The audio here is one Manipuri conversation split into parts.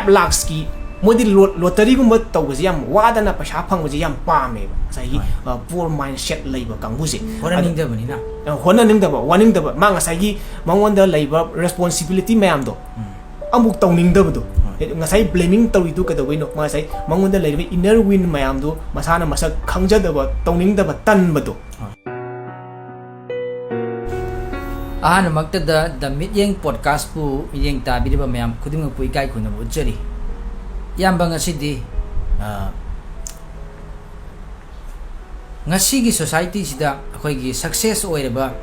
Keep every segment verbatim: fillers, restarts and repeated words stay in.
ꯂꯥꯛꯁꯀꯤ ꯃꯣꯏꯗꯤ ꯂꯣꯇꯔꯤꯒꯨꯝꯕ ꯇꯧꯕꯁꯦ ꯌꯥꯝ ꯋꯥꯗꯅ ꯄꯩꯁꯥ ꯐꯪꯕꯁꯦ ꯌꯥꯝ ꯄꯥꯝꯃꯦꯕ, ꯉꯁꯥꯏꯒꯤ꯫ ꯍꯣꯏ꯫ ꯄꯣꯔ ꯃꯥꯏꯟ ꯁꯦꯠ ꯂꯩꯕ ꯀꯥꯡꯕꯨꯁꯦ꯫ ꯍꯣꯠꯅꯅꯤꯡꯗꯕꯅꯤꯅ꯫ ꯑ, ꯍꯣꯠꯅꯅꯤꯡꯗꯕ, ꯋꯥꯅꯤꯡꯗꯕ, ꯃꯥ ꯉꯁꯥꯏꯒꯤ ꯃꯉꯣꯟꯗ ꯂꯩꯕ ꯔꯦꯁꯄꯣꯟꯁꯤꯕꯤꯂꯤꯇꯤ ꯃꯌꯥꯝꯗꯣ ꯑꯃꯨꯛ ꯇꯧꯅꯤꯡꯗꯕꯗꯣ꯫ ꯍꯣꯏ꯫ ꯉꯁꯥꯏ ꯕ꯭ꯂꯦꯃꯤꯡ ꯇꯧꯔꯤꯗꯨ ꯀꯩꯗꯧꯕꯩꯅꯣ? ꯃꯥ ꯉꯁꯥꯏ ꯃꯉꯣꯟꯗ ꯂꯩꯔꯤꯕ ꯏꯅꯔ ꯋꯤꯟ ꯃꯌꯥꯝꯗꯨ ꯃꯁꯥꯅ ꯃꯁꯛ ꯈꯪꯖꯗꯕ, ꯇꯧꯅꯤꯡꯗꯕ, ꯇꯟꯕꯗꯣ꯫ ꯍꯣꯏ꯫ ꯑꯍꯥꯟꯕꯃꯛꯇꯗ ꯗ ꯃꯤꯠꯌꯦꯡ ꯄꯣꯗꯀꯥꯁꯄꯨ ꯃꯤꯠꯌꯦꯡ ꯇꯥꯕꯤꯔꯤꯕ ꯃꯌꯥꯝ ꯈꯨꯗꯤꯡꯃꯛꯄꯨ ꯏꯀꯥꯏ ꯈꯨꯝꯅꯕ ꯎꯠꯆꯔꯤ꯫ ꯏꯌꯥꯝꯕ, ꯉꯁꯤꯗꯤ, ꯑ, ꯉꯁꯤꯒꯤ ꯁꯣꯁꯥꯏꯇꯤꯁꯤꯗ ꯑꯩꯈꯣꯏꯒꯤ ꯁꯛꯁꯦꯁ ꯑꯣꯏꯔꯕ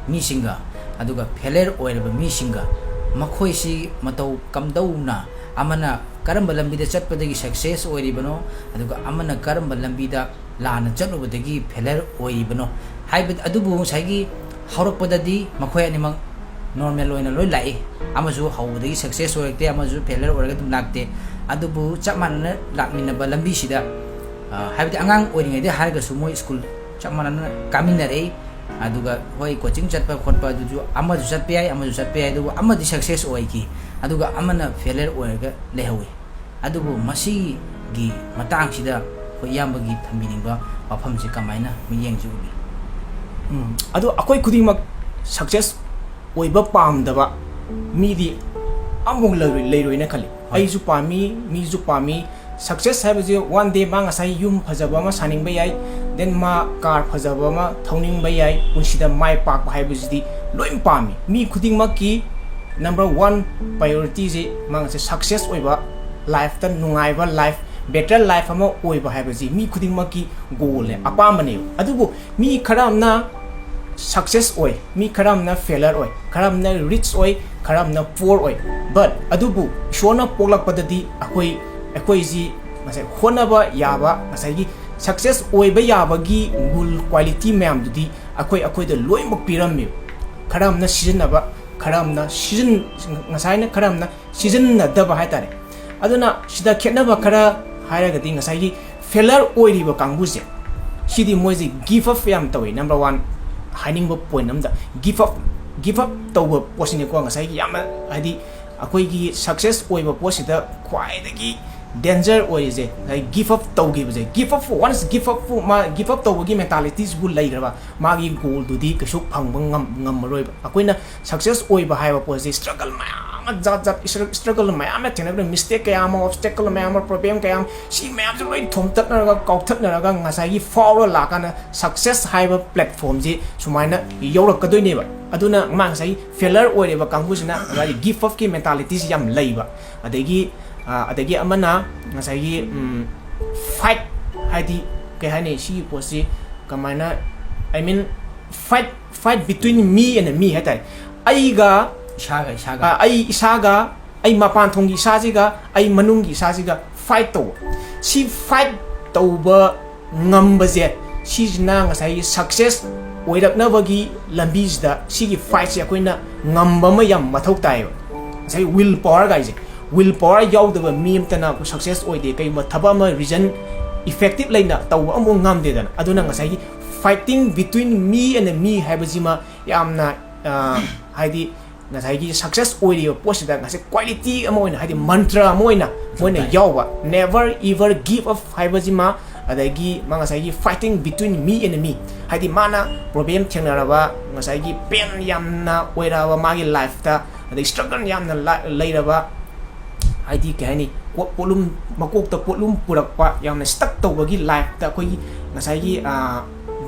ꯃꯤꯁꯤꯡꯒ ꯑꯗꯨꯒ ꯐꯦꯂꯔ ꯑꯣꯏꯔꯕ ꯃꯤꯁꯤꯡꯒ, ꯃꯈꯣꯏꯁꯤ ꯃꯇꯧ ꯀꯝꯗꯧꯅ, ꯑꯃꯅ ꯀꯔꯝꯕ ꯂꯝꯕꯤꯗ ꯆꯠꯄꯗꯒꯤ ꯁꯛꯁꯦꯁ ꯑꯣꯏꯔꯤꯕꯅꯣ, ꯑꯗꯨꯒ ꯑꯃꯅ ꯀꯔꯝꯕ ꯂꯝꯕꯤꯗ ꯂꯥꯟꯅ ꯆꯠꯂꯨꯕꯗꯒꯤ ꯐꯦꯂꯔ ꯑꯣꯏꯔꯤꯕꯅꯣ ꯍꯥꯏꯕ ꯑꯗꯨꯕꯨ, ꯉꯁꯥꯏꯒꯤ ꯍꯧꯔꯛꯄꯗꯗꯤ ꯃꯈꯣꯏ ꯑꯅꯤꯃꯛ ꯅꯣꯔꯃꯦꯜ ꯑꯣꯏꯅ ꯂꯣꯏ ꯂꯥꯛꯏ꯫ ꯑꯃꯁꯨ ꯍꯧꯕꯗꯒꯤ ꯁꯛꯁꯦꯁ ꯑꯣꯏꯔꯛꯇꯦ, ꯑꯃꯁꯨ ꯐꯦꯂꯔ ꯑꯣꯏꯔꯒ ꯑꯗꯨꯝ ꯂꯥꯛꯇꯦ꯫ ꯑꯗꯨꯕꯨ ꯆꯞ ꯃꯥꯟꯅꯅ ꯂꯥꯛꯃꯤꯟꯅꯕ ꯂꯝꯕꯤꯁꯤꯗ, ꯑ, ꯍꯥꯏꯕꯗꯤ ꯑꯉꯥꯡ ꯑꯣꯏꯔꯤꯉꯩꯗ ꯍꯥꯏꯔꯒꯁꯨ ꯃꯣꯏ ꯁ꯭ꯀꯨꯜ ꯆꯞ ꯃꯥꯟꯅꯅ ꯀꯥꯃꯤꯟꯅꯔꯛꯏ꯫ ꯑꯗꯨꯒ ꯍꯣꯏ, ꯀꯣꯆꯤꯡ ꯆꯠꯄ ꯈꯣꯠꯄ ꯑꯗꯨꯁꯨ ꯑꯃꯁꯨ ꯆꯠꯄ ꯌꯥꯏ, ꯑꯃꯁꯨ ꯆꯠꯄ ꯌꯥꯏ, ꯑꯗꯨꯕꯨ ꯑꯃꯗꯤ ꯁꯛꯁꯦꯁ ꯑꯣꯏꯈꯤ, ꯑꯗꯨꯒ ꯑꯃꯅ ꯐꯦꯂꯔ ꯑꯣꯏꯔꯒ ꯂꯩꯍꯧꯏ꯫ ꯑꯗꯨꯕꯨ ꯃꯁꯤꯒꯤ ꯃꯇꯥꯡꯁꯤꯗ ꯑꯩꯈꯣꯏ ꯏꯌꯥꯝꯕꯒꯤ ꯊꯝꯕꯤꯅꯤꯡꯕ ꯋꯥꯐꯝꯁꯦ ꯀꯃꯥꯏꯅ ꯃꯤꯠꯌꯦꯡꯁꯦ ꯎꯕꯤ? ꯎꯝ, ꯑꯗꯣ ꯑꯩꯈꯣꯏ ꯈꯨꯗꯤꯡꯃꯛ ꯁꯛꯁꯦꯁ ꯑꯣꯏꯕ ꯄꯥꯝꯗꯕ ꯃꯤꯗꯤ ꯑꯃꯐꯥꯎ ꯂꯩꯔꯣꯏ, ꯂꯩꯔꯣꯏꯅ ꯈꯜꯂꯤ꯫ ꯍꯣꯏ꯫ ꯑꯩꯁꯨ ꯄꯥꯝꯃꯤ, ꯃꯤꯁꯨ ꯄꯥꯝꯃꯤ꯫ ꯁꯛꯁꯦꯁ ꯍꯥꯏꯕꯁꯦ ꯋꯥꯟ ꯗꯦ ꯃꯥ ꯉꯁꯥꯏ ꯌꯨꯝ ꯐꯖꯕ ꯑꯃ ꯁꯥꯅꯤꯡꯕ ꯌꯥꯏ, ꯗꯦꯟ ꯃꯥ ꯀꯥꯔ ꯐꯖꯕ ꯑꯃ ꯊꯧꯅꯤꯡꯕ ꯌꯥꯏ, ꯄꯨꯟꯁꯤꯗ ꯃꯥꯏ ꯄꯥꯛꯄ ꯍꯥꯏꯕꯁꯤꯗꯤ ꯂꯣꯏ ꯄꯥꯝꯃꯤ꯫ ꯃꯤ ꯈꯨꯗꯤꯡꯃꯛꯀꯤ ꯅꯝꯕꯔ ꯋꯥꯟ ꯄ꯭ꯔꯥꯏꯌꯣꯔꯤꯇꯤꯁꯤ ꯃꯥ ꯉꯁꯥꯏ ꯁꯛꯁꯦꯁ ꯑꯣꯏꯕ, ꯂꯥꯏꯐꯇ ꯅꯨꯡꯉꯥꯏꯕ ꯂꯥꯏꯐ, ꯕꯦꯇꯔ ꯂꯥꯏꯐ ꯑꯃ ꯑꯣꯏꯕ ꯍꯥꯏꯕꯁꯤ ꯃꯤ ꯈꯨꯗꯤꯡꯃꯛꯀꯤ ꯒꯣꯜꯅꯦ, ꯑꯄꯥꯝꯕꯅꯦꯕ꯫ ꯑꯗꯨꯕꯨ ꯃꯤ ꯈꯔ ꯑꯃꯅ ꯁꯛꯁꯦꯁ ꯑꯣꯏ, ꯃꯤ ꯈꯔ ꯑꯃꯅ ꯐꯦꯂꯔ ꯑꯣꯏ, ꯈꯔ ꯑꯃꯅ ꯔꯤꯆ ꯑꯣꯏ, ꯈꯔ ꯑꯃꯅ ꯄꯣꯔ ꯑꯣꯏ꯫ ꯕꯠ ꯑꯗꯨꯕꯨ ꯏꯁꯣꯔꯅ ꯄꯣꯛꯂꯛꯄꯗꯗꯤ ꯑꯩꯈꯣꯏ, ꯑꯩꯈꯣꯏꯁꯤ ꯉꯁꯥꯏ ꯍꯣꯠꯅꯕ ꯌꯥꯕ, ꯉꯁꯥꯏꯒꯤ ꯁꯛꯁꯦꯁ ꯑꯣꯏꯕ ꯌꯥꯕꯒꯤ ꯒꯨꯜ, ꯀ꯭ꯋꯥꯂꯤꯇꯤ ꯃꯌꯥꯝꯗꯨꯗꯤ ꯑꯩꯈꯣꯏ, ꯑꯩꯈꯣꯏꯗ ꯂꯣꯏꯅꯃꯛ ꯄꯤꯔꯝꯃꯦꯕ꯫ ꯈꯔ ꯑꯃꯅ ꯁꯤꯖꯤꯟꯅꯕ, ꯈꯔ ꯑꯃꯅ ꯁꯤꯖꯤꯟ-, ꯉꯁꯥꯏꯅ ꯈꯔ ꯑꯃꯅ ꯁꯤꯖꯤꯟꯅꯗꯕ ꯍꯥꯏꯇꯥꯔꯦ꯫ ꯑꯗꯨꯅ ꯁꯤꯗ ꯈꯦꯠꯅꯕ ꯈꯔ ꯍꯥꯏꯔꯒꯗꯤ ꯉꯁꯥꯏꯒꯤ ꯐꯦꯂꯔ ꯑꯣꯏꯔꯤꯕ ꯀꯥꯡꯕꯨꯁꯦ, ꯁꯤꯗꯤ ꯃꯣꯏꯁꯦ ꯒꯤꯐ ꯑꯞ ꯌꯥꯝ ꯇꯧꯋꯤ꯫ ꯅꯝꯕꯔ ꯋꯥꯟ ꯍꯥꯏꯅꯤꯡꯕ ꯄꯣꯏꯟ ꯑꯝꯗ, ꯒꯤꯐ ꯑꯞ, ꯒꯤꯐ ꯑꯞ ꯇꯧꯕ ꯄꯣꯠꯁꯤꯅꯦꯀꯣ꯫ ꯉꯁꯥꯏꯒꯤ ꯌꯥꯝꯅ, ꯍꯥꯏꯗꯤ, ꯑꯩꯈꯣꯏꯒꯤ success ꯑꯣꯏꯕ ꯄꯣꯠꯁꯤꯗ ꯈ꯭ꯋꯥꯏꯗꯒꯤ danger ꯑꯣꯏꯔꯤꯁꯦ ꯉꯁꯥꯏ give up ꯇꯧꯈꯤꯕꯁꯦ꯫ Give up, once give up, ꯃꯥ give up ꯇꯧꯕꯒꯤ mentalityꯁꯤꯕꯨ ꯂꯩꯈ꯭ꯔꯕ, ꯃꯥꯒꯤ goalꯗꯨꯗꯤ ꯀꯩꯁꯨ ꯐꯪꯕ ꯉꯝ- ꯉꯝꯃꯔꯣꯏꯕ꯫ ꯑꯩꯈꯣꯏꯅ success ꯑꯣꯏꯕ ꯍꯥꯏꯕ ꯄꯣꯠꯁꯦ struggle ꯃꯌꯥꯝ ꯑꯃ, ꯖꯥꯠ ꯖꯥꯠ struggle ꯃꯌꯥꯝ ꯑꯃ ꯊꯦꯡꯅꯒꯗꯕꯅꯤ, mistake ꯀꯌꯥ ꯑꯃ, obstacle ꯃꯌꯥꯝ ꯑꯃ, problem ꯀꯌꯥ ꯑꯃ, ꯁꯤ ꯃꯌꯥꯝꯁꯦ ꯂꯣꯏ ꯊꯣꯝꯇꯠꯅꯔꯒ, ꯀꯥꯎꯊꯠꯅꯔꯒ ꯉꯁꯥꯏꯒꯤ ꯐꯥꯎꯔ ꯂꯥꯛꯀꯥꯟꯗ success ꯍꯥꯏꯕ platformꯁꯦ ꯁꯨꯃꯥꯏꯅ ꯌꯧꯔꯛꯀꯗꯣꯏꯅꯦꯕ꯫ ꯑꯗꯨꯅ ꯃꯥ ꯉꯁꯥꯏ failure ꯑꯣꯏꯔꯤꯕ ꯀꯥꯡꯕꯨꯁꯤꯅ ꯉꯁꯥꯏꯒꯤ give upꯀꯤ mentalityꯁꯤ ꯌꯥꯝ ꯂꯩꯕ꯫ ꯑꯗꯒꯤ, ꯑ, ꯑꯗꯒꯤ ꯑꯃꯅ ꯉꯁꯥꯏꯒꯤ, ꯎꯝ, fight, ꯍꯥꯏꯗꯤ ꯀꯩ ꯍꯥꯏꯅꯤ, ꯁꯤꯒꯤ ꯄꯣꯠꯁꯤ ꯀꯃꯥꯏꯅ, I mean, fight, fight between me and me ꯍꯥꯏ ꯇꯥꯔꯦ꯫ ꯑꯩꯒ, ꯏꯁꯥꯒ ꯏꯁꯥꯒ ꯑ, ꯑꯩ ꯏꯁꯥꯒ, ꯑꯩ ꯃꯄꯥꯟ ꯊꯣꯡꯒꯤ ꯏꯁꯥꯁꯤꯒ, ꯑꯩ ꯃꯅꯨꯡꯒꯤ ꯏꯁꯥꯁꯤꯒ fight ꯇꯧꯕ꯫ ꯁꯤ fight ꯇꯧꯕ ꯉꯝꯕꯁꯦ, ꯁꯤꯁꯤꯅ ꯉꯁꯥꯏꯒꯤ success ꯑꯣꯏꯔꯛꯅꯕꯒꯤ ꯂꯝꯕꯤꯁꯤꯗ ꯁꯤꯒꯤ fightꯁꯦ ꯑꯩꯈꯣꯏꯅ ꯉꯝꯕ ꯑꯃ ꯌꯥꯝ ꯃꯊꯧ ꯇꯥꯏꯌꯦꯕ꯫ ꯉꯁꯥꯏ will power ꯒꯥꯏꯁꯦ, will power ꯌꯥꯎꯗꯕ ꯃꯤ ꯑꯃꯇꯅ success ꯑꯣꯏꯗꯦ꯫ ꯀꯩꯒꯨꯝꯕ ꯊꯕꯛ ꯑꯃ reason effective ꯂꯩꯅ ꯇꯧꯕ ꯑꯃꯐꯥꯎ ꯉꯝꯗꯦꯗꯅ꯫ ꯑꯗꯨꯅ ꯉꯁꯥꯏꯒꯤ fighting between me and me ꯍꯥꯏꯕꯁꯤꯃ ꯌꯥꯝꯅ, ꯑ, ꯍꯥꯏꯗꯤ ꯉꯁꯥꯏꯒꯤ success ꯑꯣꯏꯔꯤꯕ ꯄꯣꯠꯁꯤꯗ ꯉꯁꯥꯏ quality ꯑꯃ ꯑꯣꯏꯅ, ꯍꯥꯏꯗꯤ ꯃꯟꯇ꯭ꯔ ꯑꯃ ꯑꯣꯏꯅ ꯃꯣꯏꯅ ꯇꯥꯏ꯫ ꯌꯥꯎꯕ, never ever give up ꯍꯥꯏꯕꯁꯤꯃ, ꯑꯗꯒꯤ ꯃꯥ ꯉꯁꯥꯏꯒꯤ fighting between me and me, ꯍꯥꯏꯗꯤ ꯃꯥꯅ problem ꯊꯦꯡꯅꯔꯕ, ꯉꯁꯥꯏꯒꯤ pain ꯌꯥꯝꯅ ꯑꯣꯏꯔꯛꯑꯕ ꯃꯥꯒꯤ lifeꯇ, ꯑꯗꯩ struggle ꯌꯥꯝꯅ ꯂ- ꯂꯩꯔꯕ, ꯍꯥꯏꯗꯤ ꯀꯩ ꯍꯥꯏꯅꯤ, ꯀꯣ- ꯄꯣꯠꯂꯨꯝ, ꯃꯀꯣꯛꯇ ꯄꯣꯠꯂꯨꯝ ꯄꯨꯔꯛꯄ, ꯌꯥꯝꯅ stuck ꯇꯧꯕꯒꯤ lifeꯇ ꯑꯩꯈꯣꯏꯒꯤ ꯉꯁꯥꯏꯒꯤ, ꯑ,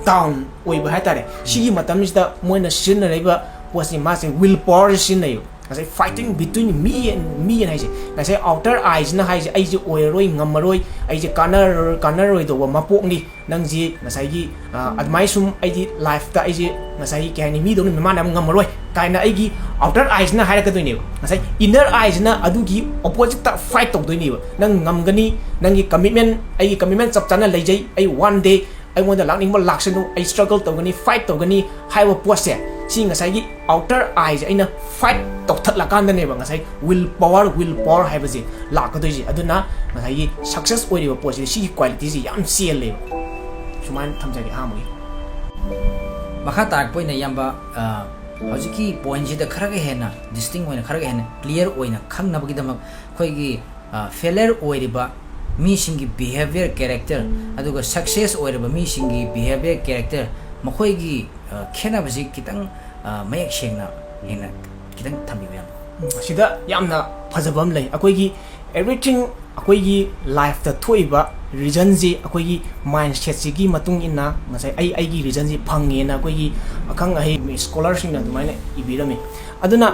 down ꯑꯣꯏꯕ ꯍꯥꯏ ꯇꯥꯔꯦ꯫ ꯁꯤꯒꯤ ꯃꯇꯝꯁꯤꯗ ꯃꯣꯏꯅ ꯁꯤꯖꯤꯟꯅꯔꯤꯕ ꯄꯣꯠꯁꯤ, ꯃꯥꯁꯦ will power ꯁꯤꯖꯤꯟꯅꯩꯌꯦꯕ꯫ ꯉꯁꯥꯏ fighting between me and me ꯍꯥꯏꯁꯦ, ꯉꯁꯥꯏ outer eyeꯁꯤꯅ ꯍꯥꯏꯁꯦ, "ꯑꯩꯁꯦ ꯑꯣꯏꯔꯔꯣꯏ, ꯉꯝꯃꯔꯣꯏ, ꯑꯩꯁꯦ ꯀꯥꯟꯅꯔ- ꯀꯥꯟꯅꯔꯣꯏꯗꯧꯕ ꯃꯄꯣꯛꯅꯤ ꯅꯪꯁꯤ", ꯉꯁꯥꯏꯒꯤ, ꯑ, ꯑꯗꯨꯃꯥꯏꯅ ꯁꯨꯝ ꯑꯩꯗꯤ lifeꯇ ꯑꯩꯁꯦ ꯉꯁꯥꯏꯒꯤ ꯀꯩ ꯍꯥꯏꯅꯤ, ꯃꯤꯗꯧꯅ ꯃꯤꯃꯥꯟꯅꯕ ꯉꯝꯃꯔꯣꯏ ꯀꯥꯏꯅ ꯑꯩꯒꯤ outer eyeꯁꯤꯅ ꯍꯥꯏꯔꯛꯀꯗꯣꯏꯅꯦꯕ꯫ ꯉꯁꯥꯏ inner eyeꯁꯤꯅ ꯑꯗꯨꯒꯤ oppositeꯇ fight ꯇꯧꯗꯣꯏꯅꯦꯕ꯫ "ꯅꯪ ꯉꯝꯒꯅꯤ, ꯅꯪꯒꯤ commitment, ꯑꯩꯒꯤ commitment ꯆꯞ ꯆꯥꯅ ꯂꯩꯖꯩ, ꯑꯩ one day ꯑꯩꯉꯣꯟꯗ ꯂꯥꯛꯅꯤꯡꯕ ꯂꯥꯛꯁꯅꯨ, ꯑꯩ struggle ꯇꯧꯒꯅꯤ, fight ꯇꯧꯒꯅꯤ" ꯍꯥꯏꯕ ꯄꯣꯠꯁꯦ, ꯁꯤ ꯉꯁꯥꯏꯒꯤ outer eyeꯁꯦ ꯑꯩꯅ fight ꯇꯧꯊꯠꯂꯀꯥꯟꯗꯅꯦꯕ ꯉꯁꯥꯏ will power, will power ꯍꯥꯏꯕꯁꯦ ꯂꯥꯛꯀꯗꯣꯏꯁꯦ꯫ ꯑꯗꯨꯅ ꯉꯁꯥꯏꯒꯤ success ꯑꯣꯏꯔꯤꯕ ꯄꯣꯠꯁꯤꯗꯤ ꯁꯤꯒꯤ qualityꯁꯦ ꯌꯥꯝ ꯆꯦꯜꯂꯦꯕ꯫ ꯁꯨꯃꯥꯏꯅ ꯊꯝꯖꯒꯦ ꯑꯍꯥꯟꯕꯒꯤ꯫ ꯃꯈꯥ ꯇꯥꯔꯛꯄ ꯑꯣꯏꯅ ꯏꯌꯥꯝꯕ, ꯑ, ꯍꯧꯖꯤꯛꯀꯤ ꯄꯣꯏꯟꯁꯤꯗ ꯈꯔꯒ ꯍꯦꯟꯅ ꯗꯤꯁꯇꯤꯡ ꯑꯣꯏꯅ, ꯈꯔꯒ ꯍꯦꯟꯅ ꯀ꯭ꯂꯤꯌꯥꯔ ꯑꯣꯏꯅ ꯈꯪꯅꯕꯒꯤꯗꯃꯛ, ꯑꯩꯈꯣꯏꯒꯤ ꯐꯦꯂꯔ ꯑꯣꯏꯔꯤꯕ ꯃꯤꯁꯤꯡꯒꯤ ꯕꯤꯍꯦꯕꯤꯌꯔ, ꯀꯦꯔꯦꯛꯇꯔ, ꯑꯗꯨꯒ ꯁꯛꯁꯦꯁ ꯑꯣꯏꯔꯕ ꯃꯤꯁꯤꯡꯒꯤ ꯕꯤꯍꯦꯕꯤꯌꯔ, ꯀꯦꯔꯦꯛꯇꯔ, ꯃꯈꯣꯏꯒꯤ ꯑ, ꯈꯦꯠꯅꯕꯁꯤ ꯈꯤꯇꯪ ꯑ, ꯃꯌꯦꯛ ꯁꯦꯡꯅ ꯍꯦꯟꯅ ꯈꯤꯇꯪ ꯊꯝꯕꯤꯌꯨ, ꯌꯥꯝ꯫ ꯁꯤꯗ ꯌꯥꯝꯅ ꯐꯖꯕ ꯑꯃ ꯂꯩ꯫ ꯑꯩꯈꯣꯏꯒꯤ everything, ꯑꯩꯈꯣꯏꯒꯤ ꯂꯥꯏꯐꯇ ꯊꯣꯛꯏꯕ ꯔꯤꯖꯟꯁꯤ ꯑꯩꯈꯣꯏꯒꯤ ꯃꯥꯏꯟ ꯁꯦꯠꯁꯤꯒꯤ ꯃꯇꯨꯡ ꯏꯟꯅ ꯉꯁꯥꯏ ꯑꯩ ꯑꯩꯒꯤ ꯔꯤꯖꯟꯁꯤ ꯐꯪꯉꯦꯅ ꯑꯩꯈꯣꯏꯒꯤ ꯑꯈꯪ ꯑꯍꯩ ꯁ꯭ꯀꯣꯂꯔꯁꯤꯡꯅ ꯑꯗꯨꯃꯥꯏꯅ ꯏꯕꯤꯔꯝꯃꯤ꯫ ꯑꯗꯨꯅ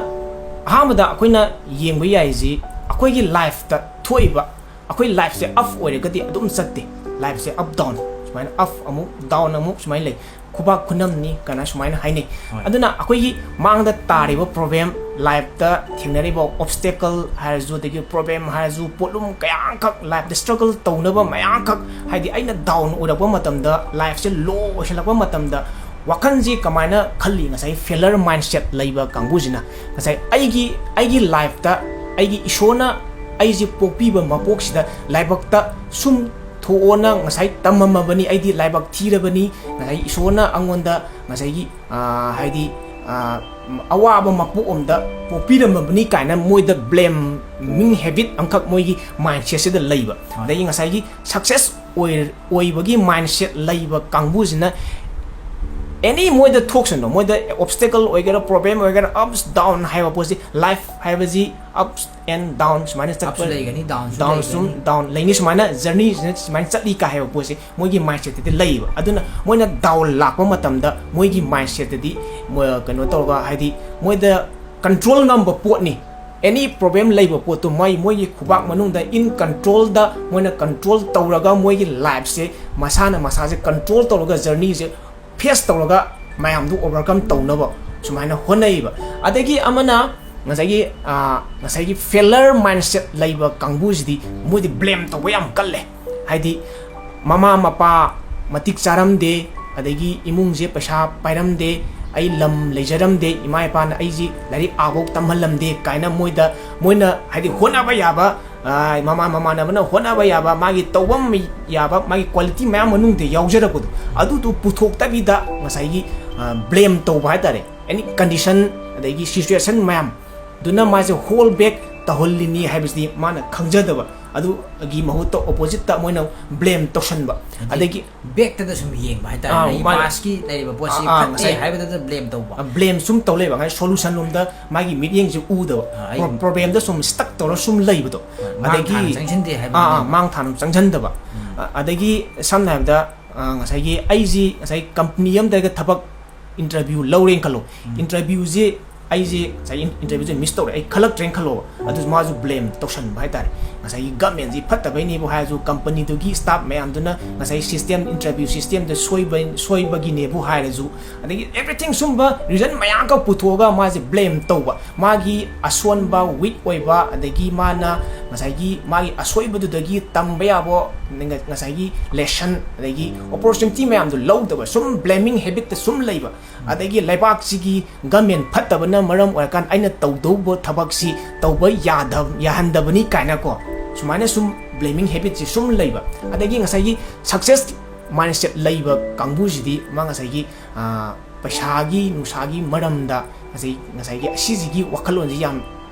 ꯑꯍꯥꯟꯕꯗ ꯑꯩꯈꯣꯏꯅ ꯌꯦꯡꯕ ꯌꯥꯏꯁꯤ, ꯑꯩꯈꯣꯏꯒꯤ ꯂꯥꯏꯐꯇ ꯊꯣꯛꯏꯕ, ꯑꯩꯈꯣꯏ ꯂꯥꯏꯐꯁꯦ ꯑꯞ ꯑꯣꯏꯔꯒꯗꯤ ꯑꯗꯨꯝ ꯆꯠꯇꯦ, ꯂꯥꯏꯐꯁꯦ ꯑꯞ ꯗꯥꯎꯟ, ꯁꯨꯃꯥꯏꯅ ꯑꯞ ꯑꯃꯨꯛ ꯗꯥꯎꯟ ꯑꯃꯨꯛ ꯁꯨꯃꯥꯏꯅ ꯂꯩ꯫ ꯈꯨꯕꯥꯛ ꯈꯨꯅꯝꯅꯤ ꯀꯥꯏꯅ ꯁꯨꯃꯥꯏꯅ ꯍꯥꯏꯅꯩ꯫ ꯍꯣꯏ꯫ ꯑꯗꯨꯅ ꯑꯩꯈꯣꯏꯒꯤ ꯃꯥꯡꯗ ꯇꯥꯔꯤꯕ ꯄ꯭ꯔꯣꯕ꯭ꯂꯦꯝ, ꯂꯥꯏꯐꯇ ꯊꯦꯡꯅꯔꯤꯕ ꯑꯣꯕꯁꯇꯦꯀꯜ ꯍꯥꯏꯔꯁꯨ, ꯑꯗꯒꯤ ꯄ꯭ꯔꯣꯕ꯭ꯂꯦꯝ ꯍꯥꯏꯔꯁꯨ, ꯄꯣꯠꯂꯨꯝ ꯀꯌꯥ ꯑꯃꯈꯛ, ꯂꯥꯏꯐꯇ ꯁ꯭ꯇ꯭ꯔꯒꯜ ꯇꯧꯅꯕ ꯃꯌꯥꯝ ꯑꯃꯈꯛ, ꯍꯥꯏꯗꯤ ꯑꯩꯅ ꯗꯥꯎꯟ ꯑꯣꯏꯔꯛꯄ ꯃꯇꯝꯗ, ꯂꯥꯏꯐꯁꯦ ꯂꯣ ꯑꯣꯏꯁꯜꯂꯛꯄ ꯃꯇꯝꯗ, ꯋꯥꯈꯜꯁꯤ ꯀꯃꯥꯏꯅ ꯈꯜꯂꯤ? ꯉꯁꯥꯏ ꯐꯦꯂꯔ ꯃꯥꯏꯟꯁꯦꯠ ꯂꯩꯕ ꯀꯥꯡꯕꯨꯁꯤꯅ ꯉꯁꯥꯏ ꯑꯩꯒꯤ ꯑꯩꯒꯤ ꯂꯥꯏꯐꯇ ꯑꯩꯒꯤ ꯏꯁꯣꯔꯅ ꯑꯩꯁꯦ ꯄꯣꯛꯄꯤꯕ ꯃꯄꯣꯛꯁꯤꯗ ꯂꯥꯏꯕꯛꯇ ꯁꯨꯝ ꯊꯣꯛꯑꯣꯅ ꯉꯁꯥꯏ ꯇꯝꯃꯝꯃꯕꯅꯤ, ꯑꯩꯗꯤ ꯂꯥꯏꯕꯛ ꯊꯤꯔꯕꯅꯤ, ꯉꯁꯥꯏ ꯏꯁꯣꯔꯅ ꯑꯩꯉꯣꯟꯗ ꯉꯁꯥꯏꯒꯤ, ꯑꯥ, ꯍꯥꯏꯗꯤ, ꯑꯥ, ꯑꯋꯥꯕ ꯃꯄꯣꯛ ꯑꯃꯗ ꯄꯣꯛꯄꯤꯔꯝꯃꯕꯅꯤ ꯀꯥꯏꯅ ꯃꯣꯏꯗ ꯕ꯭ꯂꯦꯃꯤꯡ ꯍꯦꯕꯤꯠ ꯑꯃꯈꯛ ꯃꯣꯏꯒꯤ ꯃꯥꯏꯟꯁꯦꯠꯁꯤꯗ ꯂꯩꯕ꯫ ꯑꯗꯒꯤ ꯉꯁꯥꯏꯒꯤ ꯁꯛꯁꯦꯁ ꯑꯣꯏ-, ꯑꯣꯏꯕꯒꯤ ꯃꯥꯏꯟꯁꯦꯠ ꯂꯩꯕ ꯀꯥꯡꯕꯨꯁꯤꯅ ꯑꯦꯅꯤ ꯃꯣꯏꯗ ꯊꯣꯛꯁꯅꯨ, ꯃꯣꯏꯗ ꯑꯣꯕꯁꯇꯦꯀꯜ ꯑꯣꯏꯒꯦꯔꯥ, ꯄ꯭ꯔꯣꯕ꯭ꯂꯦꯝ ꯑꯣꯏꯒꯦꯔꯥ, ups down ꯍꯥꯏꯕ ꯄꯣꯠꯁꯤ, ꯂꯥꯏꯐ ꯍꯥꯏꯕꯁꯤ ups and down ꯁꯨꯃꯥꯏꯅ ꯑꯞꯁꯨ ꯆꯠꯄ, ꯂꯩꯒꯅꯤ, ꯗꯥꯎꯟꯁꯨ ꯗꯥꯎꯟꯁꯨ ꯂꯩꯒꯅꯤ꯫ ꯗꯥꯎꯟ ꯂꯩꯅꯤ, ꯁꯨꯃꯥꯏꯅ ꯖꯔꯅꯤꯁꯤꯅ ꯁꯨꯃꯥꯏꯅ ꯆꯠꯂꯤ ꯀꯥ ꯍꯥꯏꯕ ꯄꯣꯠꯁꯦ ꯃꯣꯏꯒꯤ ꯃꯥꯏꯟꯁꯦꯠꯇꯗꯤ ꯂꯩꯌꯦꯕ꯫ ꯑꯗꯨꯅ ꯃꯣꯏꯅ ꯗꯥꯎꯟ ꯂꯥꯛꯄ ꯃꯇꯝꯗ ꯃꯣꯏꯒꯤ ꯃꯥꯏꯟꯁꯦꯠꯇꯗꯤ ꯃꯣꯏ ꯀꯩꯅꯣ ꯇꯧꯔꯒ, ꯍꯥꯏꯗꯤ ꯃꯣꯏꯗ ꯀꯟꯇ꯭ꯔꯣꯜ ꯉꯝꯕ ꯄꯣꯠꯅꯤ꯫ ꯑꯦꯅꯤ ꯄ꯭ꯔꯣꯕ꯭ꯂꯦꯝ ꯂꯩꯕ ꯄꯣꯠꯇꯣ ꯃꯣꯏ ꯃꯣꯏꯒꯤ ꯈꯨꯕꯥꯛ ꯃꯅꯨꯡꯗ ꯏꯟ ꯀꯟꯇ꯭ꯔꯣꯜꯗ ꯃꯣꯏꯅ ꯀꯟꯇ꯭ꯔꯣꯜ ꯇꯧꯔꯒ ꯃꯣꯏꯒꯤ ꯂꯥꯏꯐꯁꯦ ꯃꯁꯥꯅ ꯃꯁꯥꯁꯦ ꯀꯟꯇ꯭ꯔꯣꯜ ꯇꯧꯔꯒ ꯖꯔꯅꯤꯁꯦ ꯐꯦꯁ ꯇꯧꯔꯒ ꯃꯌꯥꯝꯗꯨ ꯑꯣꯚꯔꯀꯝ ꯇꯧꯅꯕ ꯁꯨꯃꯥꯏꯅ ꯍꯣꯠꯅꯩꯌꯦꯕ꯫ ꯑꯗꯒꯤ ꯑꯃꯅ ꯉꯁꯥꯏꯒꯤ, ꯑꯥ, ꯉꯁꯥꯏꯒꯤ ꯐꯦꯂꯔ ꯃꯥꯏꯟꯁꯦꯠ ꯂꯩꯕ ꯀꯥꯡꯕꯨꯁꯤꯗꯤ ꯃꯣꯏꯗꯤ ꯕ꯭ꯂꯦꯝ ꯇꯧꯕ ꯌꯥꯝ ꯀꯜꯂꯦ꯫ ꯍꯥꯏꯗꯤ ꯃꯃꯥ ꯃꯄꯥ ꯃꯇꯤꯛ ꯆꯥꯔꯝꯗꯦ, ꯑꯗꯒꯤ ꯏꯃꯨꯡꯁꯦ ꯄꯩꯁꯥ ꯄꯥꯏꯔꯝꯗꯦ, ꯑꯩ ꯂꯝ ꯂꯩꯖꯔꯝꯗꯦ, ꯏꯃꯥ ꯏꯄꯥꯅ ꯑꯩꯁꯤ ꯂꯥꯏꯔꯤꯛ ꯑꯥꯐꯧ ꯇꯝꯍꯜꯂꯝꯗꯦ ꯀꯥꯏꯅ ꯃꯣꯏꯗ, ꯃꯣꯏꯅ ꯍꯥꯏꯗꯤ ꯍꯣꯠꯅꯕ ꯌꯥꯕ, ꯑꯥ, ꯃꯃꯥ ꯃꯃꯥꯟꯅꯕꯅ ꯍꯣꯠꯅꯕ ꯌꯥꯕ, ꯃꯥꯒꯤ ꯇꯧꯐꯝ ꯌꯥꯕ, ꯃꯥꯒꯤ ꯀ꯭ꯋꯥꯂꯤꯇꯤ ꯃꯌꯥꯝ ꯃꯅꯨꯡꯗ ꯌꯥꯎꯖꯔꯛꯄꯗꯣ, ꯑꯗꯨꯗꯨ ꯄꯨꯊꯣꯛꯇꯕꯤꯗ ꯉꯁꯥꯏꯒꯤ, ꯑꯥ, ꯕ꯭ꯂꯦꯝ ꯇꯧꯕ ꯍꯥꯏꯇꯥꯔꯦ꯫ any condition, ꯑꯗꯒꯤ situation ꯃꯌꯥꯝꯗꯨꯅ ꯃꯥꯁꯦ hold back ꯇꯧꯍꯜꯂꯤꯅꯤ ꯍꯥꯏꯕꯁꯤꯗꯤ ꯃꯥꯅ ꯈꯪꯖꯗꯕ, ꯑꯗꯨꯒꯤ ꯃꯍꯨꯠꯇ oppositeꯇ ꯃꯣꯏꯅ blame ꯇꯧꯁꯟꯕ꯫ ꯑꯗꯒꯤ backꯇꯗ ꯁꯨꯝ ꯌꯦꯡꯕ ꯍꯥꯏꯇꯥꯔꯦ, ꯑꯥ, ꯑꯩ ꯃꯥꯅꯦ꯫ Pastꯀꯤ ꯂꯩꯔꯤꯕ ꯄꯣꯠꯁꯤ ꯑꯥ, ꯑꯥ, ꯐꯠꯇꯦ ꯉꯁꯥꯏ ꯍꯥꯏꯕꯗꯨꯗ blame ꯇꯧꯕ꯫ ꯑꯥ, blame ꯁꯨꯝ ꯇꯧ ꯂꯩꯕ, ꯉꯁꯥꯏ solution ꯂꯣꯝꯗ ꯃꯥꯒꯤ ꯃꯤꯠꯌꯦꯡꯁꯦ ꯎꯗꯕ, ꯑꯥ, ꯑꯩ pro-, problemꯗ ꯁꯨꯝ stuck ꯇꯧꯔ ꯁꯨꯝ ꯂꯩꯕꯗꯣ꯫ ꯑꯥ, ꯃꯥꯡ ꯑꯗꯒꯤ ꯊꯥꯅ ꯆꯪꯁꯤꯟꯗꯦ ꯍꯥꯏꯕ ꯑꯥ, ꯑꯥ, ꯃꯥꯡ ꯊꯥꯅ ꯆꯪꯁꯤꯟꯗꯕ꯫ ꯎꯝ꯫ ꯑ-, ꯑꯗꯒꯤ ꯁꯝꯅ ꯍꯥꯏꯔꯕꯗ, ꯑ, ꯉꯁꯥꯏꯒꯤ ꯑꯩꯁꯤ ꯉꯁꯥꯏ company ꯑꯃꯗꯒ ꯊꯕꯛ interview ꯂꯧꯔꯦꯅ ꯈꯜꯂꯣ꯫ ꯎꯝ꯫ Interviewꯁꯦ ꯑꯩꯁꯦ ꯉꯁꯥꯏ in-, interviewꯁꯦ miss ꯇꯧꯔꯦ, ꯑꯩ ꯈꯜꯂꯛꯇ꯭ꯔꯦꯅ ꯈꯜꯂꯣꯕ꯫ ꯑꯗꯨ ꯃꯥꯁꯨ blame ꯇꯧꯁꯟꯕ ꯍꯥꯏꯇꯥꯔꯦ꯫ ꯉꯁꯥꯏꯒꯤ governmentꯁꯤ ꯐꯠꯇꯕꯩꯅꯦꯕꯨ ꯍꯥꯏꯔꯁꯨ, companyꯗꯨꯒꯤ staff ꯃꯌꯥꯝꯗꯨꯅ ꯉꯁꯥꯏ system, interview systemꯗ ꯁꯣꯏꯕ, ꯁꯣꯏꯕꯒꯤꯅꯦꯕꯨ ꯍꯥꯏꯔꯁꯨ, ꯑꯗꯒꯤ everything ꯁꯨꯝꯕ reason ꯃꯌꯥꯝ ꯑꯃ ꯄꯨꯊꯣꯛꯑꯒ ꯃꯥꯁꯦ blame ꯇꯧꯕ꯫ ꯃꯥꯒꯤ ꯑꯁꯣꯟꯕ, weak ꯑꯣꯏꯕ, ꯑꯗꯒꯤ ꯃꯥꯅ ꯉꯁꯥꯏꯒꯤ ꯃꯥꯒꯤ ꯑꯁꯣꯏꯕꯗꯨꯗꯒꯤ ꯇꯝꯕ ꯌꯥꯕ ꯉ-, ꯉꯁꯥꯏꯒꯤ lesson, ꯑꯗꯒꯤ opportunity ꯃꯌꯥꯝꯗꯣ ꯂꯧꯗꯕ, ꯁꯨꯝ blaming habitꯇ ꯁꯨꯝ ꯂꯩꯕ, ꯑꯗꯒꯤ ꯂꯩꯕꯥꯛꯁꯤꯒꯤ government ꯐꯠꯇꯕꯅ ꯃꯔꯝ ꯑꯣꯏꯔꯀꯥꯟꯗ ꯑꯩꯅ ꯇꯧꯗꯧꯕ ꯊꯕꯛꯁꯤ ꯇꯧꯕ ꯌꯥꯗ-, ꯌꯥꯍꯟꯗꯕꯅꯤ ꯀꯥꯏꯅꯀꯣ, ꯁꯨꯃꯥꯏꯅ ꯁꯨꯝ blaming habitꯁꯤ ꯁꯨꯝ ꯂꯩꯕ, ꯑꯗꯒꯤ ꯉꯁꯥꯏꯒꯤ success mindset ꯂꯩꯕ ꯀꯥꯡꯕꯨꯁꯤꯗꯤ ꯃꯥ ꯉꯁꯥꯏꯒꯤ, ꯑ, ꯄꯩꯁꯥꯒꯤ ꯅꯨꯡꯁꯥꯒꯤ ꯃꯔꯝꯗ ꯉꯁꯥꯏ, ꯉꯁꯥꯏꯒꯤ ꯑꯁꯤꯁꯤꯒꯤ ꯋꯥꯈꯜꯂꯣꯟꯁꯤ ꯌꯥꯝ,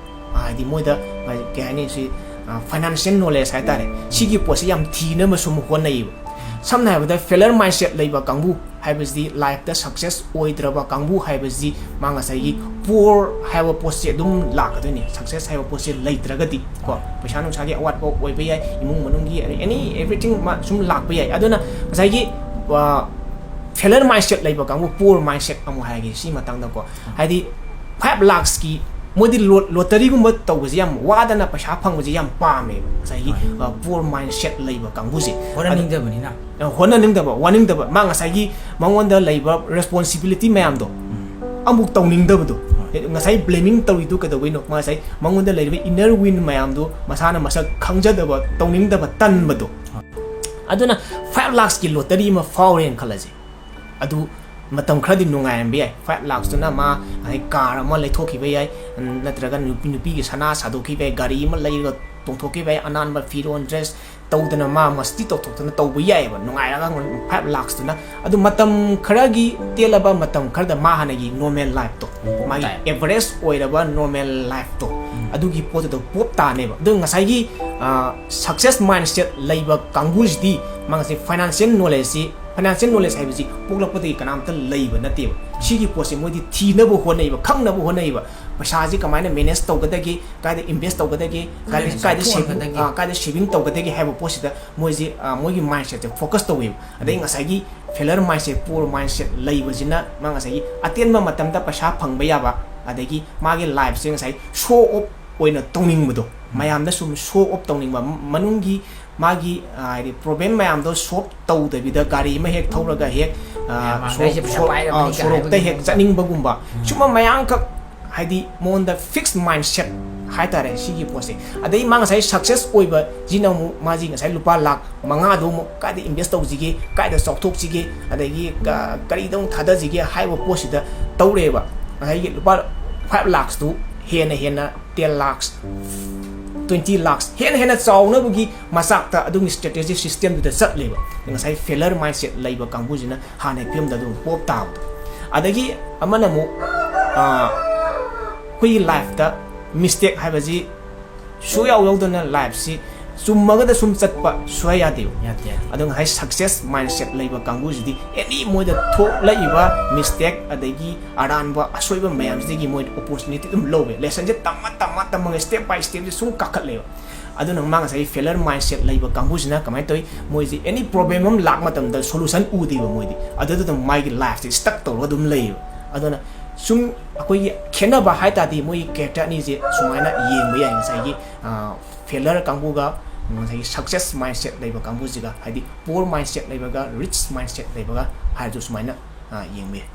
ꯍꯥꯏꯗꯤ ꯃꯣꯏꯗ, ꯀꯩ ꯍꯥꯏꯅꯤ, ꯁꯤ, ꯑ, financial knowledge ꯍꯥꯏꯇꯥꯔꯦ, ꯁꯤꯒꯤ ꯄꯣꯠꯁꯤ ꯌꯥꯝ ꯊꯤꯅꯕ ꯁꯨꯝ ꯍꯣꯠꯅꯩꯌꯦꯕ꯫ ꯁꯝꯅ ꯍꯥꯏꯔꯕꯗ, failure mindset ꯂꯩꯕ ꯀꯥꯡꯕꯨ ꯍꯥꯏꯕꯁꯤꯗꯤ, lifeꯇ success ꯑꯣꯏꯗ꯭ꯔꯕ ꯀꯥꯡꯕꯨ ꯍꯥꯏꯕꯁꯤ ꯃꯥ ꯉꯁꯥꯏꯒꯤ poor ꯍꯥꯏꯕ ꯄꯣꯠꯁꯤ ꯑꯗꯨꯝ ꯂꯥꯛꯀꯗꯣꯏꯅꯤ, success ꯍꯥꯏꯕ ꯄꯣꯠꯁꯤ ꯂꯩꯇ꯭ꯔꯒꯗꯤ ꯀꯣ꯫ ꯄꯩꯁꯥ ꯅꯨꯡꯁꯥꯒꯤ ꯑꯋꯥꯠꯄ ꯑꯣꯏꯕ ꯌꯥꯏ, ꯏꯃꯨꯡ ꯃꯅꯨꯡꯒꯤ any everything ꯃꯥ ꯁꯨꯝ ꯂꯥꯛꯄ ꯌꯥꯏ꯫ ꯑꯗꯨꯅ ꯉꯁꯥꯏꯒꯤ, ꯑ, failure mindset ꯂꯩꯕ ꯀꯥꯡꯕꯨ, poor mindset ꯑꯃꯨꯛ ꯍꯥꯏꯔꯒꯦ ꯁꯤ ꯃꯇꯥꯡꯗꯀꯣ꯫ ꯍꯥꯏꯗꯤ five lakhsꯀꯤ ꯃꯣꯏꯗꯤ ꯂꯣ-, lotteryꯒꯨꯝꯕ ꯇꯧꯕꯁꯦ ꯌꯥꯝ ꯋꯥꯗꯅ ꯄꯩꯁꯥ ꯐꯪꯕꯁꯦ ꯌꯥꯝ ꯄꯥꯝꯃꯦꯕ ꯉꯁꯥꯏꯒꯤ, ꯍꯣꯏ꯫ ꯑ, poor mindset ꯂꯩꯕ ꯀꯥꯡꯕꯨꯁꯦ꯫ ꯍꯣꯠꯅꯅꯤꯡꯗꯕꯅꯤꯅ꯫ ꯑ, ꯍꯣꯠꯅꯅꯤꯡꯗꯕ, ꯋꯥꯅꯤꯡꯗꯕ, ꯃꯥ ꯉꯁꯥꯏꯒꯤ ꯃꯉꯣꯟꯗ ꯂꯩꯕ responsibility ꯃꯌꯥꯝꯗꯣ ꯎꯝ꯫ ꯑꯃꯨꯛ ꯇꯧꯅꯤꯡꯗꯕꯗꯣ꯫ ꯍꯣꯏ꯫ ꯉꯁꯥꯏ blaming ꯇꯧꯔꯤꯗꯨ ꯀꯩꯗꯧꯕꯩꯅꯣ? ꯃꯥ ꯉꯁꯥꯏ ꯃꯉꯣꯟꯗ ꯂꯩꯔꯤꯕ inner wind ꯃꯌꯥꯝꯗꯣ ꯃꯁꯥꯅ ꯃꯁꯛ ꯈꯪꯖꯗꯕ, ꯇꯧꯅꯤꯡꯗꯕ, ꯇꯟꯕꯗꯣ꯫ ꯍꯣꯏ꯫ ꯑꯗꯨꯅ five lakhsꯀꯤ lottery ꯑꯃ ꯐꯥꯎꯔꯦꯅ ꯈꯜꯂꯁꯦ꯫ ꯑꯗꯨ ꯃꯇꯝ ꯈꯔꯗꯤ ꯅꯨꯡꯉꯥꯏꯔꯝꯕ ꯌꯥꯏ꯫ Five lakhsꯇꯨꯅ ꯃꯥ ꯉꯁꯥꯏ car ꯑꯃ ꯂꯩꯊꯣꯛꯈꯤꯕ ꯌꯥꯏ, ꯅꯠꯇ꯭ꯔꯒ ꯅꯨꯄꯤ, ꯅꯨꯄꯤꯒꯤ ꯁꯅꯥ ꯁꯥꯗꯣꯛꯈꯤꯕ ꯌꯥꯏ, ꯒꯥꯔꯤ ꯑꯃ ꯂꯩꯔꯒ ꯇꯣꯡꯊꯣꯛꯈꯤꯕ ꯌꯥꯏ, ꯑꯅꯥꯟꯕ ꯐꯤꯔꯣꯟ, dress, ꯇꯧꯗꯅ, ꯃꯥ ꯃꯁꯇꯤ ꯇꯧꯊꯣꯛꯇꯅ ꯇꯧꯕ ꯌꯥꯏꯑꯕ, ꯅꯨꯡꯉꯥꯏꯔꯒ ꯐꯥꯏꯚ ꯂꯥꯛꯁꯇꯨꯅ꯫ ꯑꯗꯨ ꯃꯇꯝ ꯈꯔꯒꯤ ꯇꯦꯜꯂꯕ ꯃꯇꯝ ꯈꯔꯗ ꯃꯥ ꯍꯥꯟꯅꯒꯤ ꯅꯣꯔꯃꯦꯜ ꯂꯥꯏꯐꯇꯣ, ꯃꯥꯒꯤ ꯑꯦꯚꯔꯦꯖ ꯑꯣꯏꯔꯕ ꯅꯣꯔꯃꯦꯜ ꯂꯥꯏꯐꯇꯣ, ꯑꯗꯨꯒꯤ ꯄꯣꯠꯇꯨꯗ ꯄꯣꯞ ꯇꯥꯅꯦꯕ꯫ ꯑꯗꯨ ꯉꯁꯥꯏꯒꯤ ꯁꯛꯁꯦꯁ ꯃꯥꯏꯟꯁꯦꯠ ꯂꯩꯕ ꯀꯥꯡꯕꯨꯁꯤꯗꯤ ꯃꯥ ꯉꯁꯥꯏ ꯐꯥꯏꯅꯥꯟꯁꯤꯌꯦꯜ ꯅꯣꯂꯦꯖꯁꯤ, ꯐꯥꯏꯅꯥꯟꯁꯤꯌꯦꯜ ꯅꯣꯂꯦꯖ ꯍꯥꯏꯕꯁꯤ ꯄꯣꯛꯂꯛꯄꯗꯒꯤ ꯀꯅꯥꯝꯇ ꯂꯩꯕ ꯅꯠꯇꯦꯕ꯫ ꯁꯤꯒꯤ ꯄꯣꯠꯁꯦ ꯃꯣꯏꯗꯤ ꯊꯤꯅꯕ ꯍꯣꯠꯅꯩꯕ, ꯈꯪꯅꯕ ꯍꯣꯠꯅꯩꯕ꯫ ꯄꯩꯁꯥꯁꯤ ꯀꯃꯥꯏꯅ ꯃꯦꯅꯦꯖ ꯇꯧꯒꯗꯒꯦ, ꯀꯥꯏꯗ ꯏꯟꯚꯦꯁ ꯇꯧꯒꯗꯒꯦ, ꯀꯥꯏꯗ, ꯀꯥꯏꯗ ꯁꯦꯚꯤꯡ, ꯀꯥꯏꯗ ꯁꯦꯚꯤꯡ ꯇꯧꯒꯗꯒꯦ ꯍꯥꯏꯕ ꯄꯣꯠꯁꯤꯗ ꯃꯣꯏꯁꯤ, ꯃꯣꯏꯒꯤ ꯃꯥꯏꯟꯁꯦꯠꯁꯦ ꯐꯣꯀꯁ ꯇꯧꯋꯦꯕ꯫ ꯑꯗꯩ ꯉꯁꯥꯏꯒꯤ ꯐꯦꯂꯔ ꯃꯥꯏꯟꯁꯦꯠ, ꯄꯣꯔ ꯃꯥꯏꯟꯁꯦꯠ ꯂꯩꯕꯁꯤꯅ ꯃꯥ ꯉꯁꯥꯏꯒꯤ ꯑꯇꯦꯟꯕ ꯃꯇꯝꯗ ꯄꯩꯁꯥ ꯐꯪꯕ ꯌꯥꯕ, ꯑꯗꯒꯤ ꯃꯥꯒꯤ ꯂꯥꯏꯐꯁꯦ ꯉꯁꯥꯏ ꯁꯣ ꯑꯣꯐ ꯑꯣꯏꯅ ꯇꯧꯅꯤꯡꯕꯗꯣ, ꯃꯌꯥꯝꯗ ꯁꯨꯝ ꯁꯣ ꯑꯣꯐ ꯇꯧꯅꯤꯡꯕ, ꯃꯅꯨꯡꯒꯤ ꯃꯥꯒꯤ ꯍꯥꯏꯗꯤ ꯄ꯭ꯔꯣꯕ꯭ꯂꯦꯝ ꯃꯌꯥꯝꯗꯣ ꯁꯣꯜꯕ ꯇꯧꯗꯕꯤꯗ ꯒꯥꯔꯤ ꯑꯃ ꯍꯦꯛ ꯊꯧꯔꯒ ꯍꯦꯛ ꯁꯣꯔꯣꯛꯇ ꯍꯦꯛ ꯆꯠꯅꯤꯡꯕꯒꯨꯝꯕ, ꯁꯨꯝꯕ ꯃꯌꯥꯝꯈꯛ ꯍꯥꯏꯗꯤ ꯃꯉꯣꯟꯗ ꯐꯤꯛꯁ ꯃꯥꯏꯟꯁꯦꯠ ꯍꯥꯏꯇꯥꯔꯦ ꯁꯤꯒꯤ ꯄꯣꯠꯁꯦ꯫ ꯑꯗꯩ ꯃꯥ ꯉꯁꯥꯏ ꯁꯛꯁꯦꯁ ꯑꯣꯏꯕꯁꯤꯅ ꯑꯃꯨꯛ ꯃꯥꯁꯤ ꯉꯁꯥꯏ ꯂꯨꯄꯥ ꯂꯥꯛ ꯃꯉꯥꯗꯣ ꯑꯃꯨꯛ ꯀꯥꯏꯗ ꯏꯟꯚꯦꯁ ꯇꯧꯁꯤꯒꯦ, ꯀꯥꯏꯗ ꯆꯥꯎꯊꯣꯛꯁꯤꯒꯦ, ꯑꯗꯒꯤ ꯀꯔꯤꯗ ꯑꯃꯨꯛ ꯊꯥꯗꯁꯤꯒꯦ ꯍꯥꯏꯕ ꯄꯣꯠꯁꯤꯗ ꯇꯧꯔꯦꯕ꯫ ꯉꯁꯥꯏꯒꯤ ꯂꯨꯄꯥ ꯐꯥꯏꯚ ꯂꯥꯛꯁꯇꯨ ꯍꯦꯟꯅ ꯍꯦꯟꯅ ꯇꯦꯟ ꯂꯥꯛꯁ, ꯇ꯭ꯋꯦꯟꯇꯤ ꯂꯥꯛꯁ ꯍꯦꯟꯅ ꯍꯦꯟꯅ ꯆꯥꯎꯅꯕꯒꯤ ꯃꯆꯥꯛꯇ ꯑꯗꯨꯒꯤ ꯁ꯭ꯇ꯭ꯔꯦꯇꯦꯖꯤ ꯁꯤꯁꯇꯦꯝꯗꯨꯗ ꯆꯠꯂꯦꯕ꯫ ꯉꯁꯥꯏ ꯐꯦꯂꯔ ꯃꯥꯏꯟꯁꯦꯠ ꯂꯩꯕ ꯀꯥꯡꯕꯨꯁꯤꯅ ꯍꯥꯟꯅꯒꯤ ꯐꯤꯕꯝꯗ ꯑꯗꯨꯝ ꯄꯣꯞ ꯇꯥꯕꯗꯣ꯫ ꯑꯗꯒꯤ ꯑꯃꯅ ꯑꯃꯨꯛ ꯑꯩꯈꯣꯏꯒꯤ ꯂꯥꯏꯐꯇ ꯃꯤꯁꯇꯦꯛ ꯍꯥꯏꯕꯁꯤ ꯁꯨꯌꯥꯎ ꯌꯥꯎꯗꯅ ꯂꯥꯏꯐꯁꯤ ꯆꯨꯝꯃꯒꯗ ꯁꯨꯝ ꯆꯠꯄ ꯁꯨꯌꯥ ꯌꯥꯗꯦꯕ꯫ ꯑꯗꯣ ꯉꯁꯥꯏ ꯁꯛꯁꯦꯁ ꯃꯥꯏꯟꯁꯦꯠ ꯂꯩꯕ ꯀꯥꯡꯕꯨꯁꯤꯗꯤ ꯑꯦꯅꯤ ꯃꯣꯏꯗ ꯊꯣꯛꯂꯛꯏꯕ ꯃꯤꯁꯇꯦꯛ ꯑꯗꯒꯤ ꯑꯔꯥꯟꯕ ꯑꯁꯣꯏꯕ ꯃꯌꯥꯝꯁꯤꯗꯒꯤ ꯃꯣꯏ ꯑꯣꯄꯣꯔꯆꯨꯅꯤꯇꯤ ꯑꯗꯨꯝ ꯂꯧꯋꯦ꯫ ꯂꯦꯁꯟꯁꯦ ꯇꯝꯃ ꯇꯝꯃ ꯇꯝꯃꯒ ꯁ꯭ꯇꯦꯞ ꯕꯥꯏ ꯁ꯭ꯇꯦꯞꯁꯦ ꯁꯨꯝ ꯀꯥꯈꯠꯂꯦꯕ꯫ ꯑꯗꯨꯅ ꯃꯥ ꯉꯁꯥꯏꯒꯤ ꯐꯦꯂꯔ ꯃꯥꯏꯟꯁꯦꯠ ꯂꯩꯕ ꯀꯥꯡꯕꯨꯁꯤꯅ ꯀꯃꯥꯏꯅ ꯇꯧꯏ? ꯃꯣꯏꯁꯤ ꯑꯦꯅꯤ ꯄ꯭ꯔꯣꯕ꯭ꯂꯦꯝ ꯑꯃ ꯂꯥꯛ ꯃꯇꯝꯗ ꯁꯣꯂꯨꯁꯟ ꯎꯗꯦꯕ ꯃꯣꯏꯗꯤ꯫ ꯑꯗꯨꯗ ꯑꯗꯨꯝ ꯃꯥꯒꯤ ꯂꯥꯏꯐꯁꯦ ꯁ꯭ꯇꯛ ꯇꯧꯔꯒ ꯑꯗꯨꯝ ꯂꯩꯌꯦꯕ꯫ ꯑꯗꯨꯅ ꯁꯨꯝ ꯑꯩꯈꯣꯏꯒꯤ ꯈꯦꯠꯅꯕ ꯍꯥꯏ ꯇꯥꯔꯗꯤ ꯃꯣꯏꯒꯤ ꯀꯦꯔꯦꯛꯇꯔ ꯑꯅꯤꯁꯦ ꯁꯨꯃꯥꯏꯅ ꯌꯦꯡꯕ ꯌꯥꯏ꯫ ꯉꯁꯥꯏꯒꯤ ꯐꯦꯂꯔ ꯀꯥꯡꯕꯨꯒ ꯉꯁꯥꯏꯒꯤ ꯁꯛꯁꯦꯁ ꯃꯥꯏꯟꯁꯦꯠ ꯂꯩꯕ ꯀꯥꯡꯕꯨꯁꯤꯒ, ꯍꯥꯏꯗꯤ ꯄꯣꯔ ꯃꯥꯏꯟꯁꯦꯠ ꯂꯩꯕꯒ ꯔꯤꯆ ꯃꯥꯏꯟꯁꯦꯠ ꯂꯩꯕꯒ ꯍꯥꯏꯔꯁꯨ ꯁꯨꯃꯥꯏꯅ ꯌꯦꯡꯕ ꯌꯥꯏ꯫